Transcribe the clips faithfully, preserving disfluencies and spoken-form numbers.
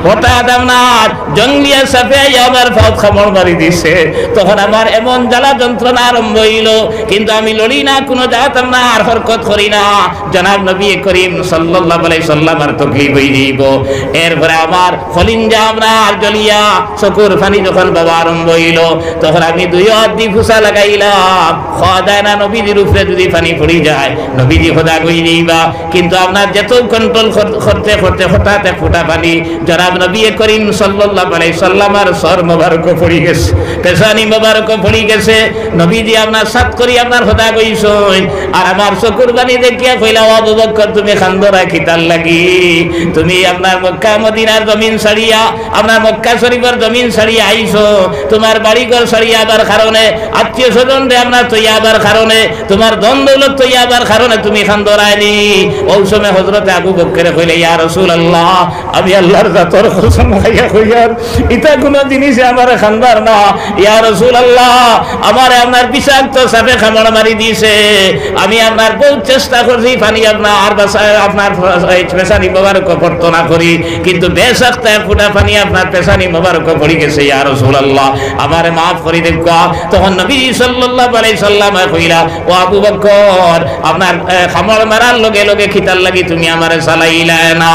হঠাৎ আপনার জঙ্গলিয়া সাপে আইয়া আমার পাওত কামড় মারি দিছে। তখন আমার এমন জ্বালা যন্ত্রণা আরম্ভ অইলো, কিন্তু আমি লড়ি না, কুনু জাত আপনার হরকত করি না। জনাব নবী করিম সাল্লাল্লাহু আলাইহি সাল্লামর তকলিফ অই যাইবো। এরপরে আমার কলিঞ্জা আপনার জ্বলিয়া চকুর পানি যখন বাবা আরম্ভ অইলো, তখন আমি দুই আত দি ফুসা লাগাইলাম। কওয়া যায় না নবীজির উপরে যদি পানি পড়ি যায়, নবীজি খোদা অই যাইবা। কিন্তু আপনার যেত কন্ট্রোল কর-, করতে করতে হঠাৎ এক ফুটা পানি জনাব নবী করিম সাল্লাল্লাহু আলাইহি সাল্লামর সর মোবারকো পড়ি গেছে, পেশানি মোবারকো পড়ি গেছে। নবীজি আপনার সাত করি আপনার খোদা অইছইন। আর আমার চকুর পানি দেখিয়া কইলা, "ও আবু বকর, তুমি কান্দরায় কিতার লাগি? তুমি আপনার মক্কা মদিনার জমিন ছাড়িয়া, আপনার মক্কা শরীফর জমিন ছাড়িয়া আইছো, তোমার বাড়িঘর ছাড়িয়া আবার কারণে, আত্মীয় স্বজনরে আপনার থইয়া আবার কারণে, তোমার ধন দৌলত থইয়া আবার কারণে তুমি কান্দরায় নি?" অউ সময় হযরতে আবু বকরে কইলে, "ইয়া রাসূলুল্লাহ, আমি আল্লাহর জাতর কসম খাইয়া কইয়ার, ইতা কুনু জিনিসে আমারে কান্দার না। ইয়া রাসূলুল্লাহ, আমারে আপনার বিষাক্ত সাপে কামড় মারি দিছে। আমি আপনার বউত চেষ্টা করছি পানি আপনার বাসা-, আপনার পেশানি মোবারকো পড়তো না করি, কিন্তু বেশাক্ত এক ফুটা পানি আপনার পেশানি মোবারকো পড়ি গেছে। ইয়া রাসূলুল্লাহ, আমারে মাফ করি দেউক্কা।" তখন নবী সাল্লাল্লাহু আলাইহি সাল্লামে কইলা, "ও আবু বকর, আপনার, এ, কামড় মারার লগে লগে কিতার লাগি তুমি আমারে চালাইলায় না?"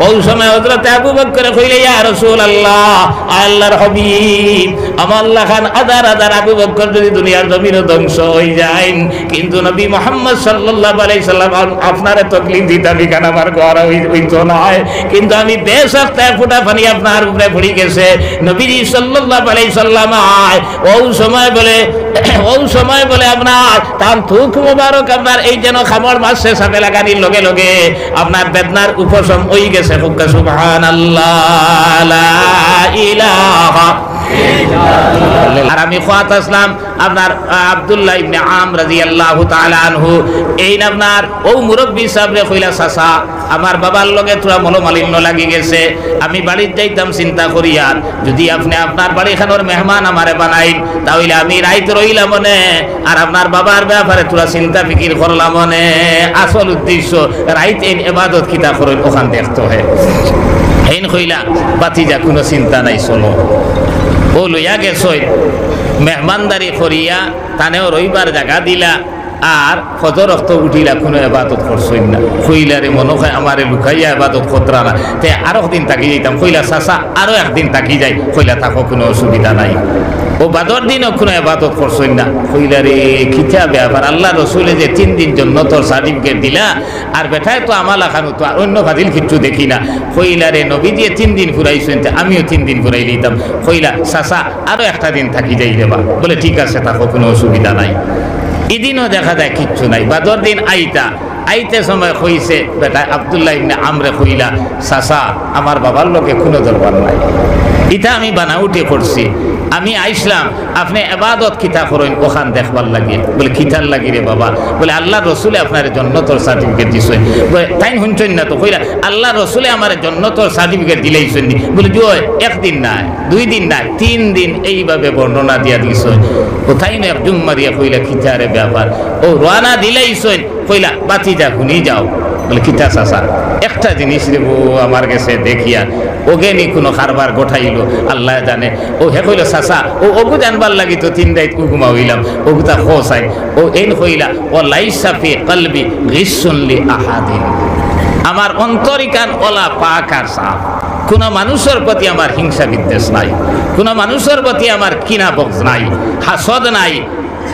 অউ সময় হযরতে আবু বকরে কইলে, "ইয়া রাসূলুল্লাহ, আল্লাহর হাবিব, আমার লাখান হাজার হাজার আবু বকর যদি দুনিয়ার জমিনো ধ্বংস অই যাইন, কিন্তু নবী মুহাম্মদ সাল্লাল্লাহু আলাইহি সাল্লাম আপ-, আপনারে তকলিফ দিতাম, ইখান আমার গওয়ারা অই-, অইতো নায়। কিন্তু আমি বেশাক্ত এক ফুটা পানি আপনার উপরে পড়ি গেছে।" নবীজি সাল্লাল্লাহু আলাইহি সাল্লাম আয়, অউ সময় বলে, অউ সময় বলে আপনার তান থুক মোবারক আপনার এই যেন কামড় মারছে সাপে লাগানির লগে লগে আপনার বেদনার উপশম অই গেছে। কউক্কা সুবহানাল্লাহ, লা ইলাহা। আর আমি কওয়াত আছলাম আপনার, আহ, আব্দুল্লাহ ইবনে আমর রাদিয়াল্লাহু তাআলা আনহু, এইন আপনার অউ মুরব্বি সাবরে কইলা, "চাচা, আমার বাবার লগে থুড়া মনোমালিন্য লাগি গেছে, আমি বাড়িত যাইতাম চিন্তা করিয়ার, যদি আপনে আপনার বাড়িখানোর মেহমান আমারে বানাইন, তা অইলে আমি রাইত রইলাম অনে, আর আপনার বাবার ব্যাপারে থুড়া চিন্তা ফিকির করলাম অনে।" আসল উদ্দেশ্য রাইত এইন এবাদত কিতা করইন অখান দেখতো হে। হেইন কইলা, "ভাতিজা, কুনু চিন্তা নাই, চলো।" অউ লইয়া গেছইন, মেহমানদারি করিয়া তানেও রইবার জাগা দিলা, আর ফজর অক্ত উঠিলা, কুনু এবাদত করছইন না। কইলা, "রে, মনো অয় আমারে লুকাইয়া এবাদত করতরা না, তে আরক দিন থাকি যাইতাম।" কইলা, "চাচা, আরো একদিন থাকি যাই।" কইলা, "থাকো, কুনু অসুবিধা নাই।" অউ বাদর দিনও কুনু এবাদত করছইন না। কইলা, "রে, কিতা ব্যাপার, আল্লার রসুলে যে তিন দিন জন্নতর সার্টিফিকেট দিলা, আর বেটায় তো আমার লাখান তো আর অইন্য ফাজিল কিচ্ছু দেখি না।" কইলা, "রে, নবীজিয়ে তিন দিন ফুরাইছইন, তে আমিও তিন দিন ফুরাইলিতাম।" কইলা, "চাচা, আরো একটা দিন থাকি যাই রেবা।" বলে, "ঠিক আছে, থাকো, কুনু অসুবিধা নাই।" ইদিনও দেখা যায় কিচ্ছু নাই। বাদর দিন আইতা, আইতে সময় কইছে, বেটায় আব্দুল্লাহ ইবনে আমরে কইলা, "চাচা, আমার বাবার লগে কুনু দরবার নাই, ইতা আমি বানাউটি করছি, আমি আইছলাম আপনে এবাদত কিতা করইন অখান দেখবার লাগি।" বলে, "কিতার লাগি রে বাবা?" বলে, "আল্লার রসুলে আপনারে জন্নতর সার্টিফিকেট দিছইন।" বলে, তাইন হুনছইন না তো, কইলা, "আল্লার রসুলে আমারে জন্নতর সার্টিফিকেট দিলাইছইন নি।" বলে, "জি অয়, একদিন নায়, দুই দিন নায়, তিন দিন।" এইভাবে বর্ণনা দিয়া দিছইন। অউ তাইন এক জুম মারিয়া কইলা, "কিতা রে ব্যাপার?" অউ রওয়ানা দিলাইছইন, কইলা, "ভাতিজা, হুনি যাও।" বলে, "কিতা চাচা?" "একটা জিনিস রে বউ আমার গেছে দেখিয়া, অগেনি কুনু কারবার ঘটাইলো, আল্লায় জানে।" অউ হে কইলো, "চাচা, অউ অগু জানবার লাগি তো তিন রাইত ঘুমাইলাম, অগুতা কও চাই।" অউ এইন কইলা, "ওয়া লাইসা ফি কলবি গিসসুন লি আহাদিন।" আমার অন্তর ইখান অলা পাক আর সাফ, কুনু মানুষর প্রতি আমার হিংসা বিদ্বেষ নাই, কুনু মানুষর প্রতি আমার কিনা বগজ নাই, হাসদ নাই।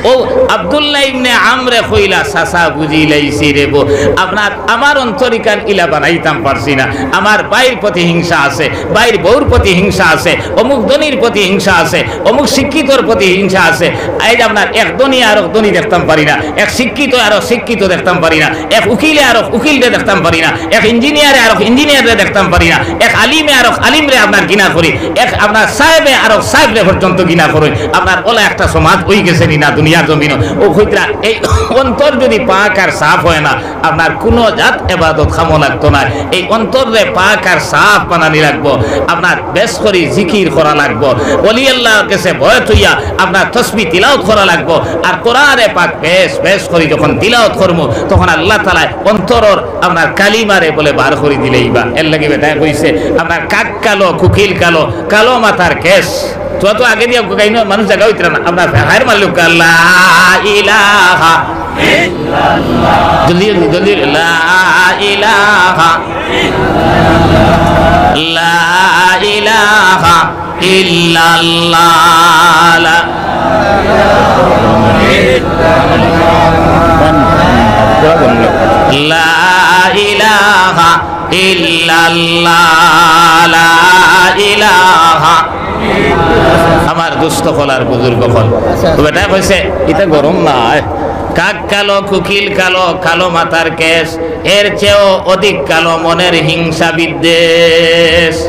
অউ আব্দুল্লাহ ইবনে আমরে কইলা, "চাচা, বুঝিলাইছি রে বউ, আপনার, আমার অন্তর ইখান ইলা বানাইতাম পারছি না। আমার ভাইর প্রতি হিংসা আছে, ভাইর বউর প্রতি হিংসা আছে, অমুক ধনীর প্রতি হিংসা আছে, অমুক শিক্ষিতর প্রতি হিংসা আছে। আইজ আপনার এক ধনী আরক ধনী দেখতাম পারি না, এক শিক্ষিত আরক শিক্ষিত দেখতাম পারি না, এক উকিলে আরক উকিলরে দেখতাম পারি না, এক ইঞ্জিনিয়ারে আরক ইঞ্জিনিয়াররে দেখতাম পারি না, এক আলিমে আরক আলিমরে আপনার ঘিনা করি, এক আপনার সাহেবে আরক সাহেবরে পর্যন্ত ঘিনা করি।" আপনার অলা একটা সমাজ অই গেছে নি না? দুনিয়ার জমিনো। ও কইতরা, এই অন্তর যদি পাক আর সাফ অয় না, আপনার কুনু জাত এবাদত কামো লাগতো নায়। এই অন্তররে পাক আর সাফ বানানি লাগবো। আপনার বেশ করি জিকির করা লাগবো। ওলি আল্লাহর গেছে বয়াত অইয়া আপনার তসবিহ তিলাওত করা লাগবো। আর কোরআনে পাক বেশ, বেশ করি যখন তিলাওত করমু, তখন আল্লাহ তাআলায় অন্তরর আপনার কালিমারে বলে বার করি দিলাইবা। এরলাগি বেটায় কইছে, আপনার কাক কালো, কুকিল কালো, কালো মাথার কেশ। তো, তো আগে দিয়া গাইন মানুষ জাগা অইতরা না। আপনার হায়ের মালিক, লা ইলাহা ইল্লাল্লাহ। জলদি, জলদি, জলদি। লা ইলাহা, লা ইলাহা ইল্লাল্লাহ। লা, লা ইলাহা ইল্লাল্লাহ, লা ইলাহা। আমার দোস্ত অকল আর বুজুর্গ অকল, তো বেটায় কইছে, ইটা গরম নায়। কাক কালো, কুকিল কালো, কালো মাথার কেশ, এর চেয়েও অধিক কালো মনের হিংসা বিদ্বেষ।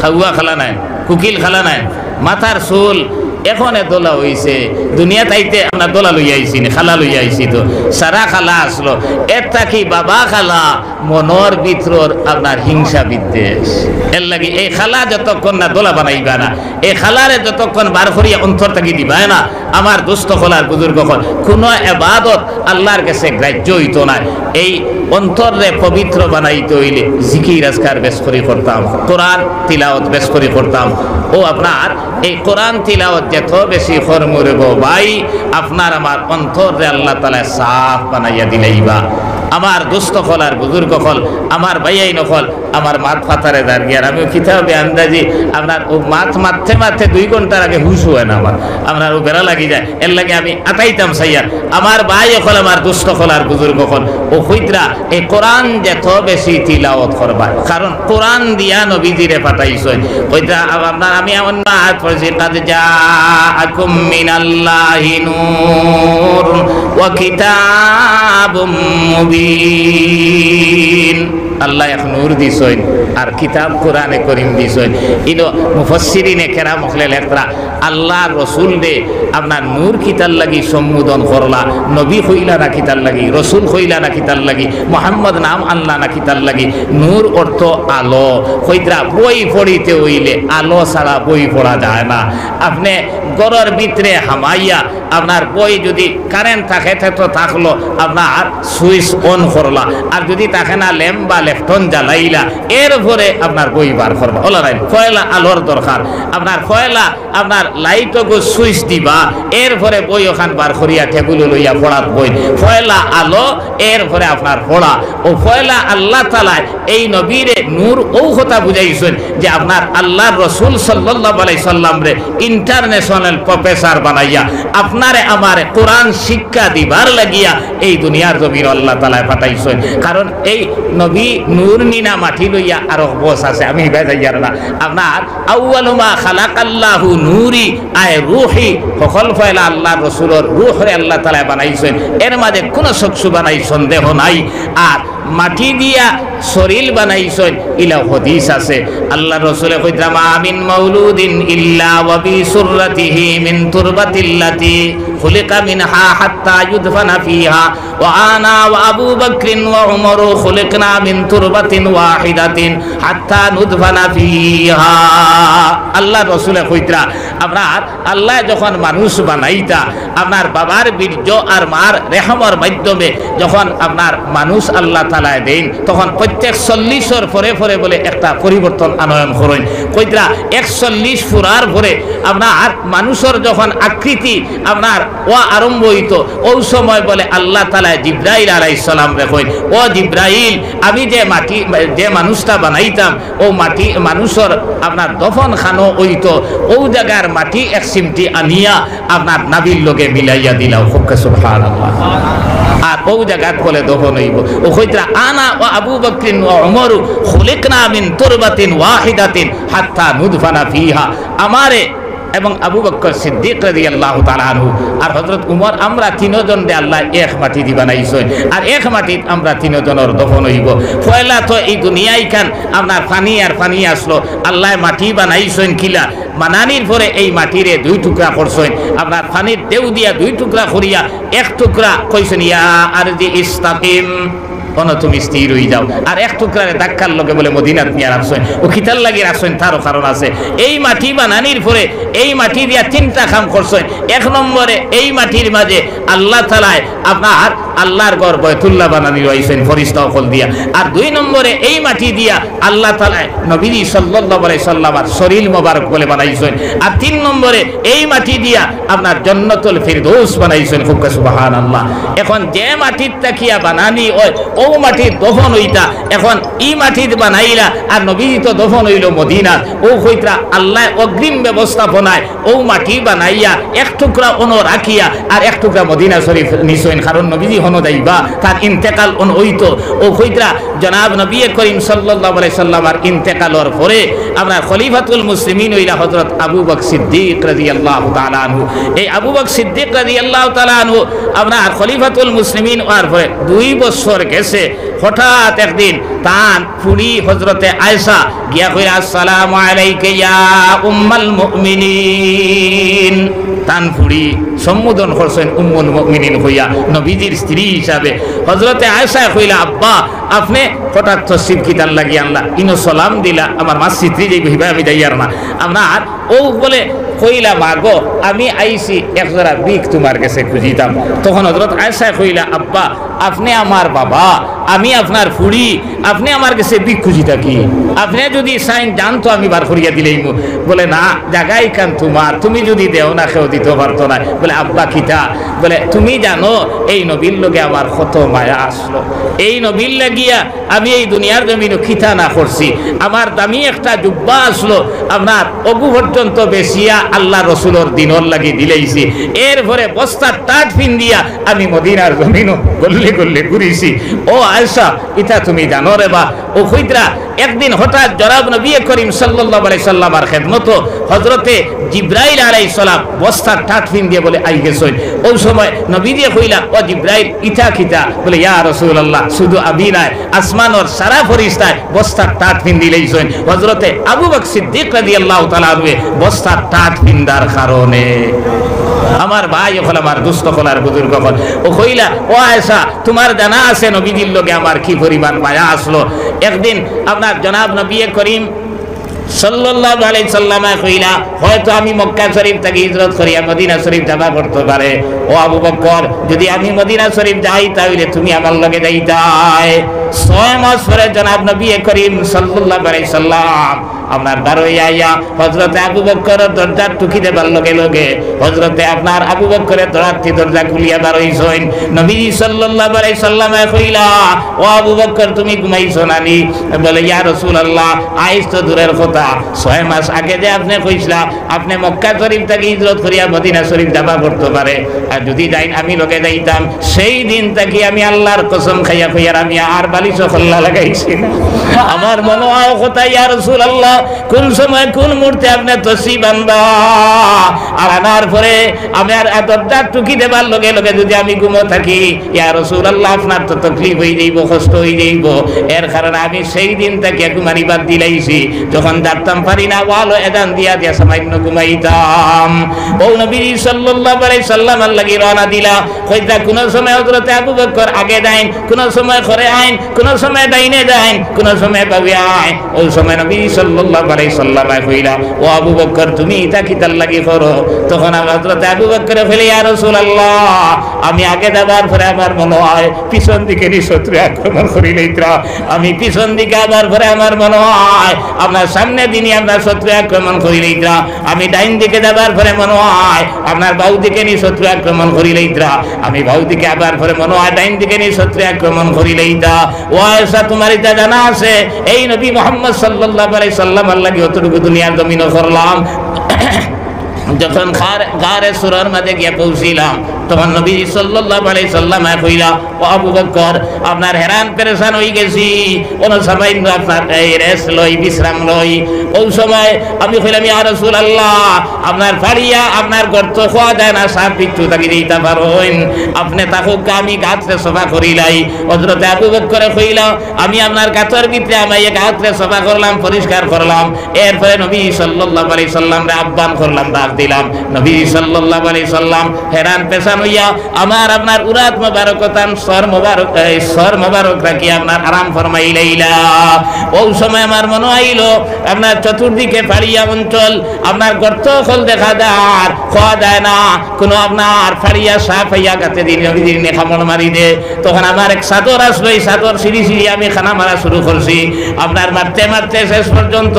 কাউয়া কালা নায়, কুকিল কালা নায়, মাথার চুল এখনে দলা অইছে। দুনিয়াত আইতে আমরা দলা লইয়া আইছি নি, কালা লইয়া আইছি তো, সারা কালা আছলো। এর থাকি বাবা কালা, মনর ভিতরর আপনার হিংসা বিদ্বেষ। এরলাগি এই কালা যতক্ষণ না দলা বানাইবা না, এই কালারে যতক্ষণ বার করিয়া অন্তর থাকি দিবায় না, আমার দোস্ত অকল আর বুজুর্গ অকল, কুনু এবাদত আল্লাহর গেছে গ্রাহ্য অইতো নায়। এই অন্তররে পবিত্র বানাইতে অইলে জিকির আজকার বেশ করি করতাম, কোরআন তিলাওত বেশ করি করতাম। ও আপনার এই কোরআন তিলাওত যত বেশি করমু রে গো ভাই, আপনার আমার অন্তররে আল্লাহ তাআলায় সাফ বানাইয়া দিলাইবা। আমার দোস্ত অকল আর বুজুর্গ অকল, আমার ভাইয়াইন অকল, আমার মাত ফাতারে দার গিয়ার, আমি কিতা বেআন্দাজি, আপনার ও মাত মাততে মাততে দুই ঘন্টার আগে হুশ অয় না আমার, আপনার ও বেড়া লাগি যায়। এরলাগি আমি আটাইতাম চাইয়ার। আমার ভাই অকল, আমার দোস্ত অকল আর বুজুর্গ অকল, ও কইতরা, এই কোরআন যত বেশি তিলাওত করবা, কারণ কোরআন দিয়া নবীজিরে পাঠাইছইন। কইতরা, আব-, আপনার আমি অন্য আয়াত পড়ছি, "কাদ জাআকুম মিনাল্লাহি নূর ওয়া কিতাবুম মুবিন।" আল্লায় এক নূর দিছইন, আর কিতাব কোরআনে করিম দিছইন। ইনো মুফাসসিরিনে কেরাম অকলে লেখরা, আল্লাহর রসুলরে আপনার নূর কিতার লাগি সম্বোধন করলা, নবী কইলা না কিতার লাগি, রসুল কইলা না কিতার লাগি, মোহাম্মদ নাম আনলা না কিতার লাগি। নূর অর্থ আলো। কইতরা বই পড়িতে অইলে আলো ছাড়া বই পড়া যায় না। আপনে ঘরর ভিতরে হামাইয়া আপনার বই যদি কারেন্ট থাকে, তে তো থাকলো, আপনার সুইচ অন করলা, আর যদি থাকে না, ল্যাম্প বা লেফটন জ্বালাইলা, এরপরে আপনার বই বার করবা। অলা নায়, পয়লা আলোর দরকার। আপনার পয়লা আপনার লাইটগু সুইচ দিবা, এরপরে বই অখান বার করিয়া টেবুলো লইয়া পড়াত বইন। পয়লা আলো, এরপরে আপনার পড়া। ও পয়লা আল্লাহ তাআলায় এই নবীরে নূর অউ কথা বুঝাইছইন যে আপনার আল্লাহর রসুল সাল্লাল্লাহু আলাইহি সাল্লামরে ইন্টারন্যাশনাল প্রফেসর বানাইয়া আপনারে আমারে কোরআন শিক্ষা দিবার লাগিয়া এই দুনিয়ার জমিনো আল্লাহ তাআলায় পাঠাইছইন। কারণ এই নবী নূর নি না মাটি লইয়া আরো বস আছে, আমি হিবায় যাইয়ার না। আপনার আউয়ালু মা খালাকাল্লাহু নূরি আয় রুহি, হকল পয়লা আল্লাহর রসুলর রুহরে আল্লাহ তাআলায় বানাইছইন, এর মাঝে কুনু চকু বানাই সন্দেহ নাই। আর মাটি দিয়া শরীর বানাইছইন, ইলা হাদিস আছে। আল্লাহর রসুলে কইতরা, "মা মিন মাউলুদিন ইল্লা ওয়া বি সুররাতিহি মিন তুরবাতিল্লাতি খুলিকা মিনহা হাত্তা ইউদফানা ফিহা, ওয়া আনা ওয়া আবু বকরিন ওয়া উমরু খুলিকনা মিন তুরবাতিন ওয়াহিদাতিন হাত্তা নুদফানা ফিহা।" আল্লাহর রসুলে কইতরা, আপনার আল্লায় যখন মানুষ বানাইতা, আপনার বাবার বীর্য আর মার রেহমর মাধ্যমে যখন আপনার মানুষ আল্লাহ তাআলায় দেইন, তখন প্রত্যেক চল্লিশর পরে পরে বলে একটা পরিবর্তন আনয়ন করইন। কইতরা একচল্লিশ ফুরার পরে আপনার মানুষর যখন আকৃতি আপনার অওয়া আরম্ভ অইতো, অউ সময় বলে আল্লাহ তাআলায় জিব্রাইল আলাইহিস সালামরে কইন, "ও জিব্রাইল, আমি যে মাটি, যে মানুষটা বানাইতাম, অউ মাটি মানুষর আপনার দফন খানো অইতো, অউ জাগার মাটি এক চিমটি আনিয়া আপনার নাভির লগে মিলাইয়া দিলাও।" কউক্কা সুবহানাল্লাহ। আর অউ জাগাত বলে দফন অইবো। ও কইতরা, "আনা ওয়া আবু বকরিন ওয়া উমরু খুলিকনা মিন তুরবাতিন ওয়াহিদাতিন হাত্তা নুদফানা ফিহা।" আমারে এবং আবু বকর সিদ্দিক রাদিয়াল্লাহু তাআলা আনহু আর হযরত উমর, আমরা তিনজনরে আল্লায় এক মাটিদি বানাইছইন। আর এক মাটিত আমরা তিনজনর দফন অইবো। পয়লা তো এই দুনিয়াখান আপনার পানি আর পানি আছলো, আল্লায় মাটি বানাইছইন কিলা, বানানির পরে এই মাটিরে দুই টুকরা করছইন, আপনার পানির ঢেউ দিয়া দুই টুকরা করিয়া এক টুকরা কইছইন, "ইয়া আরদি ইস্তাকিম", অনো তুমি স্থির অইযাও। আর এক টুকরারে ধাক্কার লগে বুলে মদিনাত নিয়া রাখছইন। অউ কিতার লাগি রাখছইন, তারও কারণ আছে। এই মাটি বানানির পরে এই মাটি দিয়া তিনটা কাম করছইন। এক নম্বরে এই মাটির মাঝে আল্লাহ তাআলায় আপনার আল্লাহর ঘর বায়তুল্লাহ বানানি রইছইন ফিরিস্তা অকল দিয়া। আর দুই নম্বরে এই মাটি দিয়া আল্লাহ তাআলায় নবীজি সাল্লাল্লাহু আলাইহি সাল্লামর শরীর মোবারক বুলে বানাইছইন। আর তিন নম্বরে এই মাটি দিয়া আপনার জন্নতুল ফিরদৌস বানাইছইন। খুব সুবহানাল্লাহ। এখন যে মাটির থাকিয়া বানানি অয়, অউ মাটির দফন অইতা। এখন ই মাটিত বানাইলা, আর নবীজি তো দফন অইলো মদিনাত। অউ কইতরা আল্লায় অগ্রিম ব্যবস্থাপনায় অউ মাটি বানাইয়া এক টুকরা অনো রাখিয়া আর এক টুকরা মদিনা শরীফ নিছইন, কারণ নবীজি হনো যাইবা, তান ইন্তেকাল অনো অইতো। অউ কইতরা জনাব নবী করিম সাল্লাল্লাহু আলাইহি সাল্লামর ইন্তেকালর পরে আপনার খলিফাতুল মুসলিমিন অইলা হযরত আবু বকর সিদ্দিক রাদিয়াল্লাহু তাআলা আনহু। এই আবু বকর সিদ্দিক রাদিয়াল্লাহু তাআলা আনহু আপনার খলিফাতুল মুসলিমিন অওয়ার পরে দুই বছর গেছে, হঠাৎ একদিন তান ফুড়ি হযরতে আয়েশা গিয়া কইরা, "আসসালামু আলাইকা ইয়া উম্মাল মুমিনিন।" তান ফুড়ি সম্বোধন করছইন উম্মুল মুমিনিন কইয়া, নবীজির স্ত্রী হিসাবে। হযরতে আয়েশায় কইলা, "আব্বা, আপনে হঠাৎ তশরিফ কিতার লাগি আনলা? ইনো সালাম দিলা, আমার মা সিতরি যাইবো, হিবায় আমি যাইয়ার না।" আপনার অউ বুলে কইলা, "মা গো, আমি আইছি এক জোড়া ভিক তুমার গেছে খুজিতাম।" তখন হযরত আয়েশায় কইলা, "আব্বা, আপনে আমার বাবা, আমি আপনার ফুড়ি, আপনে আমার গেছে ভিক খুজিতা কি? আপনে যুদি চাইন যান তো আমি বার করিয়া দিলাইমু।" বুলে, "না, জাগা ইখান তুমার, তুমি যুদি দেও না কেউ দিতো পারতো নায়।" বুলে, "আব্বা কিতা?" বুলে, "তুমি জানো এই নবীর লগে আমার কত মায়া আছলো, এই নবীর লাগিয়া আমি এই দুনিয়ার জমিনো কিতা না করছি, আমার দামি একটা জুব্বা আছলো, আপনার অগু পর্যন্ত বেচিয়া আল্লার রসুলর দিনর লাগি দিলাইছি, এরপরে বস্তার টাট ফিন্দিয়া আমি মদিনার জমিনো গল্লি গল্লি ঘুরিছি। ও আয়েশা, ইতা তুমি জানো রে বা?" অউ কইতরা একদিন হঠাৎ জনাব নবী করিম সাল্লাল্লাহু আলাইহি সাল্লামর খেদমতো হযরতে জিব্রাইল আলাইহিস সালাম বস্তার টাট ফিন্দিয়া বুলে আইগেছইন। অউ সময় নবীজিয়ে কইলা, "ও জিব্রাইল, ইতা কিতা?" বুলে, "ইয়া রাসূলুল্লাহ, শুধু আমি নায়, আসমানর সারা ফিরিস্তায় বস্তার টাট ফিন্দিলাইছইন হযরতে আবু বকর সিদ্দিক রাদিয়াল্লাহু তাআলা আনহুয়ে বস্তার টাট ফিন্দার কারণে।" আমার ভাই অকল, আমার দুস্ত অকল আর বুজুর্গ অকল, অউ কইলা, "ও আয়েশা, তুমার জানা আছে নবীজির লগে আমার কি পরিমাণ মায়া আছলো?" একদিন আপনার জনাব নবী করিম সাল্লাল্লাহু আলাইহি সাল্লামে কইলা, "হয়তো আমি মক্কা শরীফ থাকি হিজরত করিয়া মদিনা শরীফ যাবা পড়তো পারে। ও আবু বকর, যুদি আমি মদিনা শরীফ যাই, তা অইলে তুমি আমার লগে যাইতায়।" ছয় মাস পরে জনাব নবী করিম সাল্লাল্লাহু আলাইহি সাল্লাম আপনার বারইয়া আইয়া হযরতে আবু বকরর দরজার টুকি দেবার লগে লগে হযরতে আপনার আবু বকরে দৌড়াত্তি দরজা খুলিয়া বারইছইন। নবীজি সাল্লাল্লাহু আলাইহি সাল্লামে কইলা, "ও আবু বকর, তুমি ঘুমাইছো না নি?" বুলে, "ইয়া রাসূলুল্লাহ, আইজ তো দূরের কথা, ছয় মাস আগে যে আপনে কইছলা, আপনে মক্কা শরীফ থাকি হিজরত করিয়া মদিনা শরীফ যাবা পড়তো পারে, আর যুদি যাইন আমি লগে যাইতাম, সেই দিন থাকি আমি আল্লার কসম খাইয়া কইয়ার আমি আর বালিশো কল্লা লাগাইছি না। আমার মনো অয় কথা, ইয়া রাসূলুল্লাহ, কুন সময় কুন মুহূর্তে আপনে তশরিফ আনবা, আর আনার পরে আমি আর দরজার টুকি দেবার লগে লগে যুদি আমি ঘুমো থাকি, ইয়া রাসূলুল্লাহ, আপনার তো তকলিফ অইযাইবো, কষ্ট অইযাইবো, এর কারণে আমি সেই দিন থাকি ঘুমানি বাদ দিলাইছি। যখন জাগতাম পারি না, ওয়ালো এজান দিয়া দিয়া সামান্য ঘুমাইতাম।" অউ নবীজি সাল্লাল্লাহু আলাইহি সাল্লামর লাগি রওয়ানা দিলা। কইতরা কুনু সময় হযরতে আবু বকর আগে যাইন, কুনু সময় খরে আইন, কুনু সময় ডাইনে যাইন, কুনু সময় বাউয়ে আইন। অউ সময় নবী সাল্লাল্লাহু আলাইহি সাল্লামে কইলা, "ও আবু বকর, তুমি ইতা কিতার লাগি করো?" তখন হযরতে আবু বকরে কইলা, "ইয়া রাসূলুল্লাহ, আমি আগে যাবার পরে আমার মনো অয় পিছন দিকে নি শত্রু আক্রমণ করিলাইতরা, আমি পিছন দিকে আবার পরে আমার মনো অয় আপনার সামনে দিনি আপনার শত্রু আক্রমণ করিলাইতরা, আমি ডাইন দিকে যাবার পরে মনো অয় আপনার বাউ দিকে নি শত্রু আক্রমণ করিলাইতরা, আমি বাউ দিকে আবার পরে মনো অয় ডাইন দিকে নি শত্রু আক্রমণ করিলাইতা।" ও আয়েশা, তুমার ইতা জানা আছে, এই নবী মুহাম্মদ সাল্লাল্লাহু আলাইহি সাল্লামর লাগি অতটুকু দুনিয়ার জমিনো করলাম। যখন গার-, গারে সুরর মাঝে গিয়া পৌঁছিলাম, তখন নবী সাল্লাল্লাহু আলাইহি সাল্লামে কইলা, "ও আবু বকর, আপনার হেরান পেরেশান অইগেছি, অনো সামাইন্য আপনার এই rest লই, বিশ্রাম লই।" অউ সময় আমি কইলাম, "ইয়া রাসূলুল্লাহ, আপনার ফাড়িয়া, আপনার গর্ত খোয়া যায় না, সাপ বিচ্ছু থাকি দিতা পারইন, আপনে থাকউক্কা, আমি গাতরে সফা করিলাই।" হযরতে আবু বকরে কইলা, আমি আপনার গাতর ভিতরে আমি এক গাতরে সফা করলাম, পরিষ্কার করলাম। এরপরে নবী সাল্লাল্লাহু আলাইহি সাল্লামরে আহ্বান করলাম, ডাক দিলাম। নবী সাল্লাল্লাহু আলাইহি সাল্লাম হেরান পেরেশান অইয়া আমার আপনার উরাত মোবারক তান সর মোবারক, এই সর মোবারক রাখি আপনার আরাম ফরমাইলাইলা। অউ সময় আমার মনো আইলো আপনার চতুর্দিকে ফাড়িয়া অঞ্চল, আপনার গর্ত অকল দেখা যার, খোয়া যায় না, কুনু আপনার ফাড়িয়া সাপ আইয়া গাতে দি নবীজির নে কামড় মারি দে। তখন আমার এক চাদর আছলো, ই চাদর ছিড়ি ছিড়ি আমি কানা মারা শুরু করছি। আপনার মারতে মারতে শেষ পর্যন্ত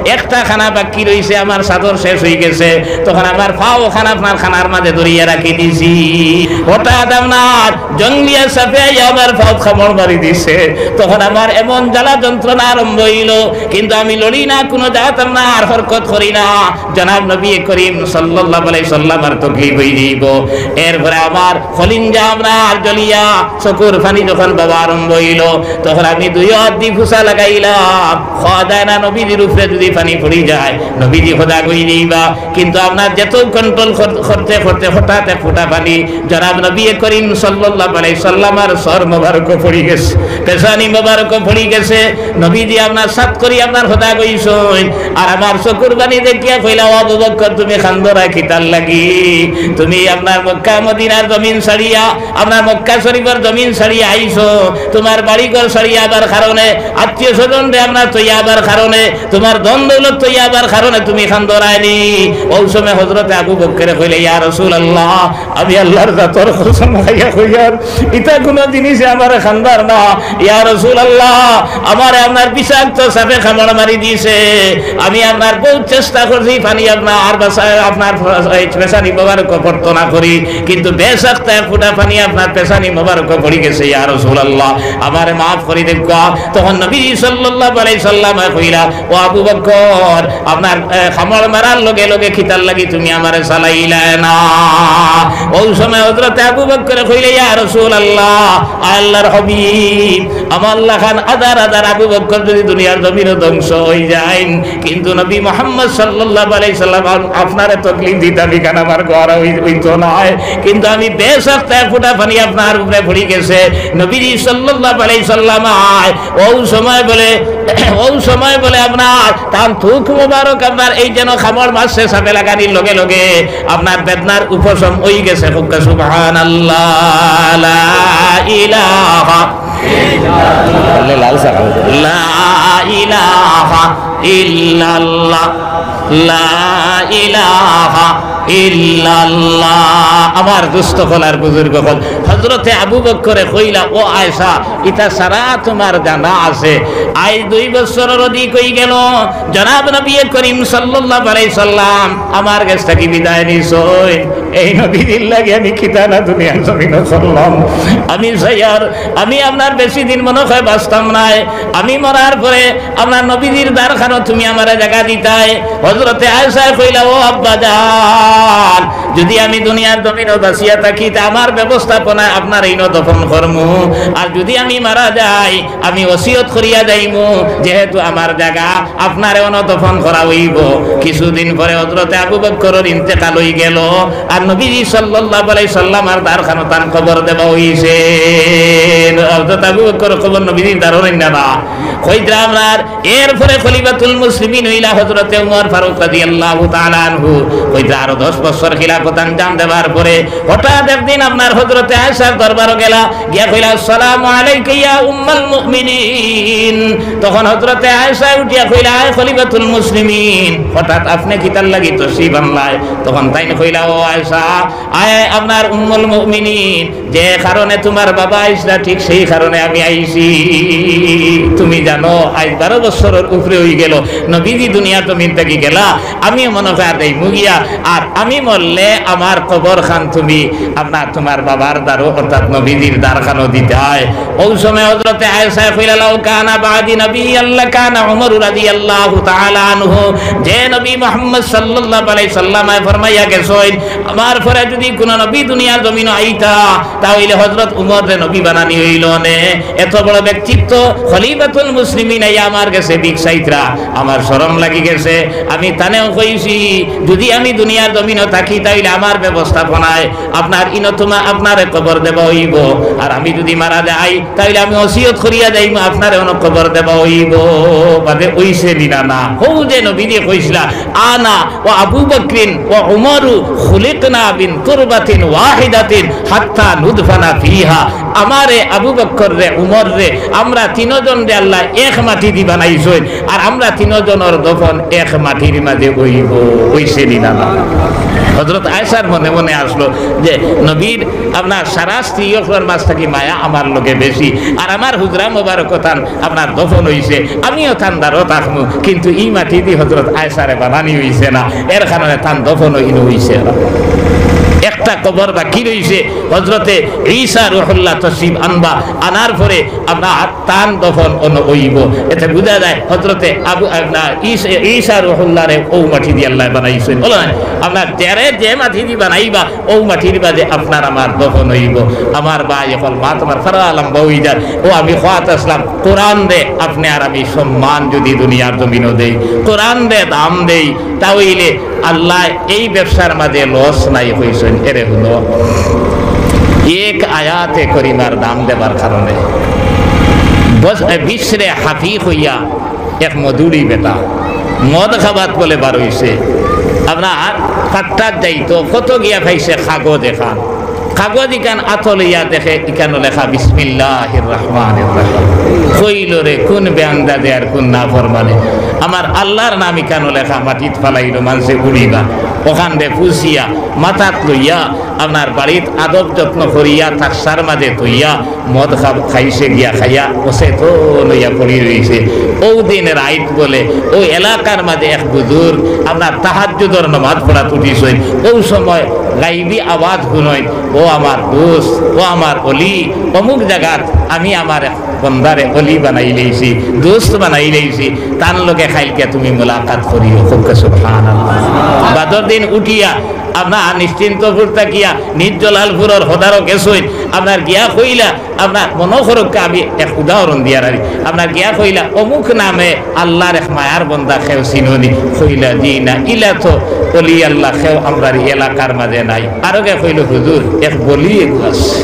একটা কানা বাকি রইছে, আমার চাদর শেষ অইগেছে। তখন আমার পাও খান আপনার কানার মাঝে ধরিয়া রাখি দিছি। হঠাৎ আপনার জংলিয়া সাপে আইয়া আমার পাওত কামড় মারি দিছে। তখন আমার এমন জ্বালা যন্ত্রণা আরম্ভ অইলো, কিন্তু আমি লড়ি না, কুনু জাত আপনার হরকত করি না। জনাব নবী করিম সাল্লাল্লাহু আলাইহি সাল্লামর তকলিফ অইযিবো। এরপরে আমার কলিঞ্জা আপনার জ্বলিয়া চকুর পানি যখন বওয়া আরম্ভ অইলো, তখন আমি দুইও আত দি ফুসা লাগাইলাম। খোয়া যায় না, নবীজির উপরে যুদি পানি পড়ি যায়, নবীজি খোদা অইযিবা। কিন্তু আপনার যেত control কর-, করতে করতে হঠাৎ এক ফুটা পানি জনাব নবী করিম সাল্লাল্লাহু আলাইহি সাল্লামর সর মোবারকো পড়ি গেছে, পেশানি মোবারকো পড়ি গেছে। নবীজি আপনার সাত করি আপনার খোদা অইছইন, আর আমার চকুর পানি দেখিয়া কইলা, "ও আবু বকর, তুমি কান্দরায় কিতার লাগি? তুমি আপনার মক্কা মদিনার জমিন ছাড়িয়া, আপনার মক্কা শরীফর জমিন ছাড়িয়া আইছো, তুমার বাড়িঘর ছাড়িয়া আবার কারণে, আত্মীয় স্বজনরে আপনার থইয়া আবার কারণে, তুমার ধন দৌলত থইয়া আবার কারণে তুমি কান্দরায় নি?" অউ সময় হযরতে আবু বকরে কইলা, "ইয়া রাসূলুল্লাহ, আমি আল্লাহর জাতর কসম খাইয়া কইয়ার, ইতা কুনু জিনিসে আমারে কান্দার না। ইয়া রাসূলুল্লাহ, আমারে আপনার বিষাক্ত সাপে কামড় মারি দিছে। আমি আপনার বউত চেষ্টা করছি পানি আপনার বাসায়, আপনার এই পেশানি মোবারকো পড়তো না করি, কিন্তু বেশক্ত এক ফুটা পানি আপনার পেশানি মোবারকো পড়ি গেছে। ইয়া রাসূলুল্লাহ, আমারে মাফ করি দেউক্কা।" তখন নবী সাল্লাল্লাহু আলাইহি সাল্লামে কইলা, "ও আবু বকর, আপনার, এ, কামড় মারার লগে লগে কিতার লাগি তুমি আমারে চালাইলায় না?" অউ সময় হযরতে আবু বকরে কইলা, "ইয়া রাসূলুল্লাহ, আল্লাহর হাবিব, আমার লাখান হাজার হাজার আবু বকর যুদি দুনিয়ার জমিনো ধ্বংস অইযাইন, কিন্তু নবী মুহাম্মদ সাল্লাল্লাহু আলাইহি সাল্লাম আপ-, আপনারে তকলিফ দিতা ইখান আমার গওয়ারা অই-, অইতো নায়, কিন্তু আমি বেশক্ত এক ফুটা পানি আপনার উপরে পড়ি গেছে।" নবীজি সাল্লাল্লাহু আলাইহি সাল্লাম আয়, অউ সময় বলে, অউ সময় বলে আপনার তান থুক মোবারক আপনার এই যেন কামড় মারছে সাপে লাগানির লগে লগে আপনার বেদনার উপশম অইগেছে। কউক্কা সুবহানাল্লাহ, লা ইলাহা, লা ইলাহা ইল্লাল্লাহ, লা ইলাহা ইল্লাল্লাহ। আমার দোস্ত অকল আর বুজুর্গ অকল, হযরতে আবু বকরে কইলা, "ও আয়েশা, ইতা ছাড়া তুমার জানা আছে?" আইজ দুই বছরর অধিক অইগেলো, জনাব নবী করিম সাল্লাল্লাহু আলাইহি সাল্লাম আমার গেছ থাকি বিদায় নিছইন। এই নবীজির লাগি আমি কিতা না দুনিয়ার জমিনো করলাম। আমি চাইয়ার, আমি আপনার বেশি দিন মনো অয় বাঁচতাম নায়। আমি মরার পরে আপনার নবীজির দারখানো তুমি আমারে জাগা দিতায়। হযরতে আয়েশায় কইলা, "ও আব্বাজান, যুদি আমি দুনিয়ার জমিনো বাঁচিয়া থাকি, তে আমার ব্যবস্থাপনায় আপনারে ইনো দফন করমু, আর যুদি আমি মারা যাই, আমি ওসিয়ত করিয়া যাইমু, যেহেতু আমার জাগা, আপনারে অনো দফন করা অইবো।" কিছুদিন পরে হযরতে আবু বকরর ইন্তেকাল অইগেলো, আর নবীজি সাল্লাল্লাহু আলাইহি সাল্লামর দারখানো তান কবর দেওয়া অইছে। হযরতে আবু বকরর কবর নবীজির দারো অইন না, না। কইতরা আপনার এরপরে খলিফাতুল মুসলিমিন অইলা হযরতে উমর ফারুক রাদিয়াল্লাহু তাআলা আনহু। কইতরা আরো দশ বছর খিলাফত আঞ্জাম দেওয়ার পরে হঠাৎ একদিন আপনার হযরতে আয়েশার দরবারো গেলা, গিয়া কইলা, "আসসালামু আলাইকা ইয়া উম্মাল মুমিনিন।" তখন হযরতে আয়েশায় উঠিয়া কইলা, "আয় খলিফাতুল মুসলিমিন, হঠাৎ আপনে কিতার লাগি তশরিফ আনলায়?" তখন তাইন কইলা, "ও আয়েশা, আয় আপনার উম্মুল মুমিনিন, যে কারণে তুমার বাবা আইছলা, ঠিক সেই কারণে আমি আইছি। তুমি জানো, আইজ বারো বছরর উপরে অইগেলো, নবীজি দুনিয়ার জমিন থাকি গেলা, আমি মনো অয় আর যাইমু গিয়া, আর আমি মরলে আমার কবরখান তুমি আপনার তুমার বাবার দারো, অর্থাৎ নবীজির দারখানো দিতায়।" অউ সময় হযরতে আয়েশায় কইলা, "লাউ কানা বাদি নাবিয়্যাল লাকানা উমর রাদিয়াল্লাহু তাআলা আনহু।" যে নবী মুহাম্মদ সাল্লাল্লাহু আলাইহি সাল্লামে ফরমাইয়া গেছইন, আমার পরে যুদি কুনু নবী দুনিয়ার জমিনো আইতা, তা অইলে হযরত উমররে নবী বানানি অইলো নে। এত বড় ব্যক্তিত্ব, খলিফাতুল মুসলিমিন আইয়া আমার গেছে ভিক চাইতরা, আমার শরম লাগি গেছে। আমি তানেও কইছি, যুদি আমি দুনিয়ার জমিনো থাকি, তা অইলে আমার ব্যবস্থাপনায় আপনার ইনো তুমা-, আপনারে কবর দেওয়া অইবো। আর আমি যুদি মারা যাই, তা অইলে আমি ওসিয়ত করিয়া যাইমু, আপনারে অনো কবর দেওয়া অইবো। বাদে অইছে নি না? না। হউ যে নবীজি কইছিলা, "আনা ওয়া আবু বকরিন ওয়া উমরু খুলিকনা মিন তুরবাতিন ওয়াহিদাতিন হাত্তা নুদফানা ফিহা।" আমারে, আবু বকররে, উমররে, আমরা তিনজনরে আল্লায় এক মাটি দি বানাইছইন, আর আমরা তিনজনর দফন এক মাটির মাঝে অইবো। অইছে নি না? না। হযরত আয়েশার মনে মনে আসলো যে নবীর আপনার সারা স্ত্রী অকলর মাঝ থাকি মায়া আমার লগে বেশি, আর আমার হুজরা মোবারক তান আপনার দফন অইছে, আমিও তান দারো থাকমু, কিন্তু ই মাটি দি হযরত আয়েশারে বানানি অইছে না, এর কারণে তান দফন অইন অইছে না। একটা কবর বাকি রইছে, হযরতে ঈসা রুহুল্লাহ তশরিফ আনবা, আনার পরে আপনার তান দফন অনো অইবো। এতে বুঝা যায় হযরতে আবু, আপনার ঈস-, ঈসা রুহুল্লাহরে অউ মাটি দি আল্লায় বানাইছইন। বলেন, আপনার যারে যে মাটি দি বানাইবা, অউ মাটির মাঝে আপনার আমার দফন অইবো। আমার ভাই অকল, মাত আমার ফারা লম্বা অই যার। অউ আমি কওয়াত আসলাম, কোরআনরে আপনে আর আমি সম্মান যুদি দুনিয়ার জমিনো দেই, কোরআনরে দাম দেই, তা অইলে আল্লায় এই ব্যবসার মাঝে লস নাই কইছইন। এরে হুনো, এক আয়াতে করিমার দাম দেবার কারণে বস-, বিশরে হাফি কইয়া এক মধুরী বেটা মদ খাবাত বলে বার অইছে। আপনার পাট্টাত যাইতো, কত গিয়া পাইছে কাগজ এখান। কাগজ ইখান আতো লইয়া দেখে, ইখানো লেখা বিসমিল্লাহির রহমানির রহিম। কইলো রে, কুন বেআন্দাজে আর কুন নাফরমানে, আমার আল্লার নাম ইখানো লেখা, মাটিত ফালাইলো, মানষে উড়িবা। অখানরে ফুছিয়া মাথাত লইয়া আপনার বাড়িত আদব যত্ন করিয়া তাকসার মাঝে থইয়া মদ খা-, খাইছে গিয়া, খাইয়া অচেতন অইয়া পড়ি রইছে। অউ দিন রাইত বলে অউ এলাকার মাঝে এক বুজুর্গ আপনার তাহাজ্জুদর নমাজ পড়াত উঠিছইন। অউ সময় গাইবি আওয়াজ হুনইন, "ও আমার দোস্ত, ও আমার অলি, অমুক জাগাত আমি আমার এক বন্দারে অলি বানাইলাইছি, দোস্ত বানাইলাইছি, তান লগে কাইলকে তুমি মুলাকাত করিও।" কউক্কা সুবহানাল্লাহ। বাদর দিন উঠিয়া আপনার নিশ্চিন্তপুর থাকিয়া নিজ জলালপুরর হদারো গেছইন, আপনার গিয়া কইলা, আপনার মনো করউক্কা, আমি এক উদাহরণ দিয়ার আর কি। আপনার গিয়া কইলা, "অমুক নামে আল্লার এক মায়ার বন্দা কেউ চিনো নি?" কইলা, "জি না, ইলা তো অলি আল্লা কেউ আমরার এলাকার মাঝে নাই।" আরোগে কইলো, "হুজুর, এক বলি এগু আছে,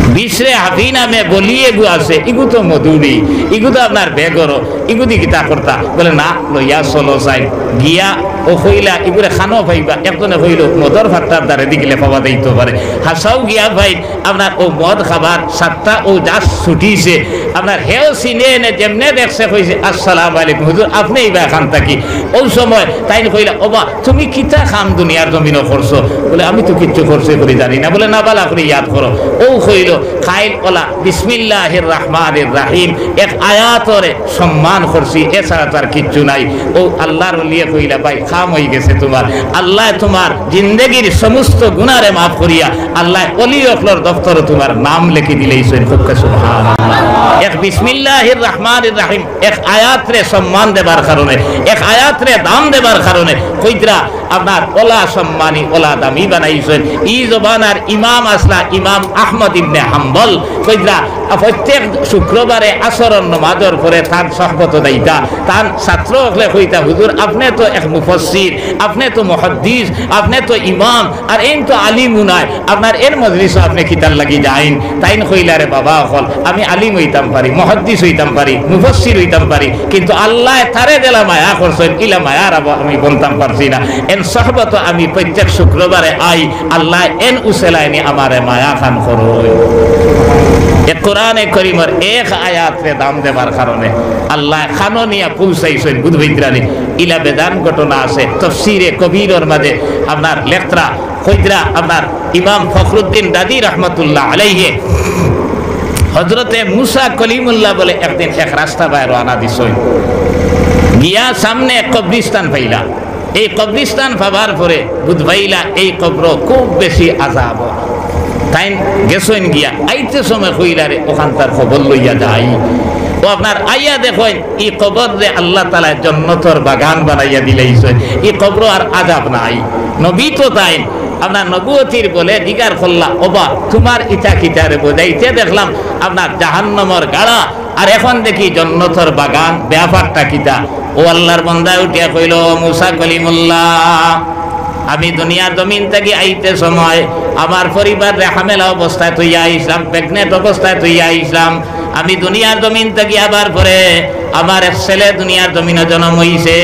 বিশরে হাফি নামে বলি এগু আছে, ইগু তো মধুরী, ইগু তো আপনার বেগরো, ইগু দি কিতা করতা?" বলে, "না, লইয়া চলো যাই।" গিয়া অউ কইলা, "ইগুরে কানো পাইবা?" একজনে কইলো, "মদর পাট্টার দারে দি গেলে পাওয়া যাইতো পারে।" হাছাউ গিয়া পাইন, আপনার অউ মদ খাবার সাতটা অউ জাস্ট ছুটিছে, আপনার হেও চিনে নে, যেমনে দেখছে কইছে, "আসসালামু আলাইকুম হুজুর, আপনে ইবা এখান থাকি?" অউ সময় তাইন কইলা, "ওবা, তুমি কিতা কাম দুনিয়ার জমিনো করছো?" বলে, "আমি তো কিচ্ছু করছি করি জানি না।" বলে, "না, বালা করি ইয়াদ করো।" অউ কইলো, "কাইল অলা বিসমিল্লাহির রহমানির রহিম এক আয়াতরে সম্মান করছি, এছাড়া তো আর কিচ্ছু নাই।" অউ আল্লার অলিয়ে কইলা, "ভাই, কাম অইগেছে তুমার, আল্লায় তুমার জিন্দেগির সমস্ত গুনারে মাফ করিয়া আল্লায় অলি অকলর দফতরো তুমার নাম লেখি দিলাইছইন।" কউক্কা সুবহানাল্লাহ। এক বিসমিল্লাহির রহমানির রহিম এক আয়াতরে সম্মান দেবার কারণে, এক আয়াতরে দাম দেবার কারণে কইতরা আপনার অলা সম্মানী, অলা দামি বানাইছইন। ই জমানার ইমাম আছলা ইমাম আহমদ ইবনে হাম্বল, কইতরা প্রত্যেক শুক্রবারে আসরর নমাজর পরে তান সহবতো যাইতা, তান ছাত্র অকলে কইতা, "হুজুর, আপনে তো এক মুফাসসির, আপনে তো মুহাদ্দিস, আপনে তো ইমাম, আর এইন তো আলিমও নায়, আপনার এর মজলিসো আপনে কিতার লাগি যাইন?" তাইন কইলা, "রে বাবা অকল, আমি আলিম অইতাম পারি, মুহাদ্দিস অইতাম পারি, মুফাসসির অইতাম পারি, কিন্তু আল্লায় তারে যেলা মায়া করছইন, ইলা মায়ার আব-, আমি বনতাম পারছি না। এইন সহবতো আমি প্রত্যেক শুক্রবারে আই, আল্লায় এইন উসিলায় নি আমারে মায়া খান করইন।" এ কোরআনে করিমর এক আয়াতরে দাম দেবার কারণে আল্লায় কানো নিয়া পৌঁছাইছইন, বুঝ পাইতরা নি? ইলা বেজান ঘটনা আছে, তফসিরে কবিরর মাঝে আপনার লেখতরা কইতরা আপনার ইমাম ফখরুদ্দিন দাদি রহমতুল্লাহ আলাইহে হজরতে মুসা কলিমুল্লাহ বলে একদিন এক রাস্তা বায় রওয়ানা দিছইন, গিয়া সামনে এক কবরিস্তান পাইলা। এই কবরিস্তান পাবার পরে বুঝ পাইলা এই কবরো খুব বেশি আজাব। তাইন গেছইন গিয়া আইতে সময় কইলা, "রে, অখানতার খবর লইয়া যাই।" অউ আপনার আইয়া দেখইন ই কবররে আল্লাহ তাআলায় জন্নতর বাগান বানাইয়া দিলাইছইন, ই কবরো আর আজাব নাই। নবী তো তাইন আপনার নবুয়তির বলে জিগার করলা, "ওবা, তুমার ইটা কিতারে বুঝাইতে দেখলাম আপনার জাহান্নামর গাড়া, আর এখন দেখি জন্নতর বাগান, ব্যাপারটা কিতা?" ও আল্লাহর বন্দায় উঠিয়া কইল, "ও মুসা কলিমুল্লাহ, আমি দুনিয়ার জমিন থাকি আইতে সময় আমার পরিবাররে হামেলা অবস্থায় থইয়া আইছলাম, pregnant অবস্থায় থইয়া আইছলাম। আমি দুনিয়ার জমিন থাকি আবার পরে আমার এক ছেলে দুনিয়ার জমিনো জন্ম অইছে।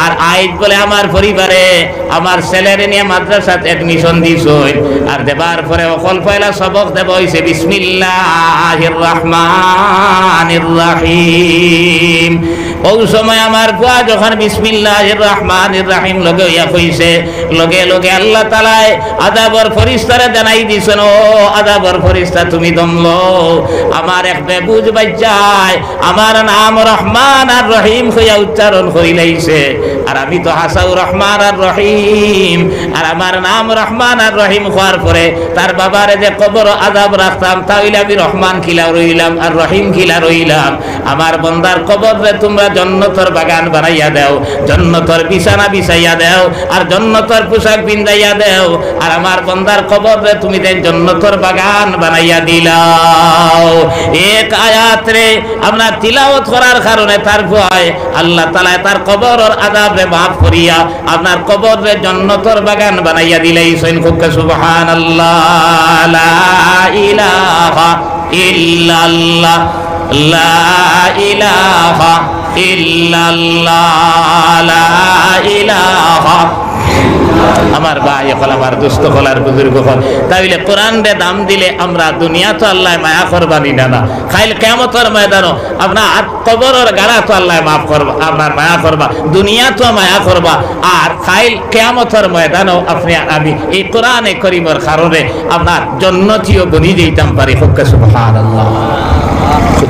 আর আইজ বলে আমার পরিবারে আমার ছেলেরে নিয়া মাদ্রাসাত admission দিছইন। আর দেবার পরে অকল পয়লা সবক দেওয়া অইছে বিসমিল্লাহির রহমানির রহিম।" অউ সময় আমার পুয়া যখন বিসমিল্লাহির রহমানির রহিম লগে অইয়া কইছে, লগে লগে আল্লাহ তাআলায় আযাবর ফিরিস্তারে জানাই দিছইন, "ও আযাবর ফিরিস্তা, তুমি দম লও, আমার এক বেবুঝ বাইচ্চায় আমার নাম রহমান আর রহিম কইয়া উচ্চারণ করিলাইছে, আর আমি তো হাছাউ রহমান আর রহিম, আর আমার নাম রহমান আর রহিম কওয়ার পরে তার বাবারে যে কবরো আযাব রাখতাম, তা অইলে আমি রহমান কিলা রইলাম আর রহিম কিলা রইলাম?" আমার বন্দার কবররে তুমরা জন্নতর বাগান বানাইয়া দেও, জন্নতর বিছানা বিছাইয়া দেও, আর জন্নতর পোশাক পিন্দাইয়া দেও, আর আমার বন্দার কবররে তুমি যেন জন্নতর বাগান বানাইয়া দিলাও। এক আয়াতরে আপনার তিলাওয়াত করার কারণে তার পুয়ায় আল্লাহ তাআলায় তার কবরর আযাবরে মাফ করিয়া আপনার কবররে জন্নতর বাগান বানাইয়া দিলাইছইন। কউক্কা সুবহানাল্লাহ। লা ইলাহা ইল্লাল্লাহ, লা ইলাহা ইল্লাল্লাহ, লা ইলাহা। আমার ভাই অকল, আমার দোস্ত অকল, আর বুজুর্গ অকল, তা অইলে কোরআনরে দাম দিলে আমরা দুনিয়াত আল্লায় মায়া করবা নি না, না? কাইল কিয়ামতর ময়দানো আপনার কবরর গাড়াত আল্লায় মাফ করবা, আপনার মায়া করবা, দুনিয়াত মায়া করবা, আর কাইল কিয়ামতর ময়দানো আপনি আমি এই কোরআনে করিমর কারণে আপনার জন্নতিও বনি যাইতাম পারি। কউক্কা সুবহানাল্লাহ।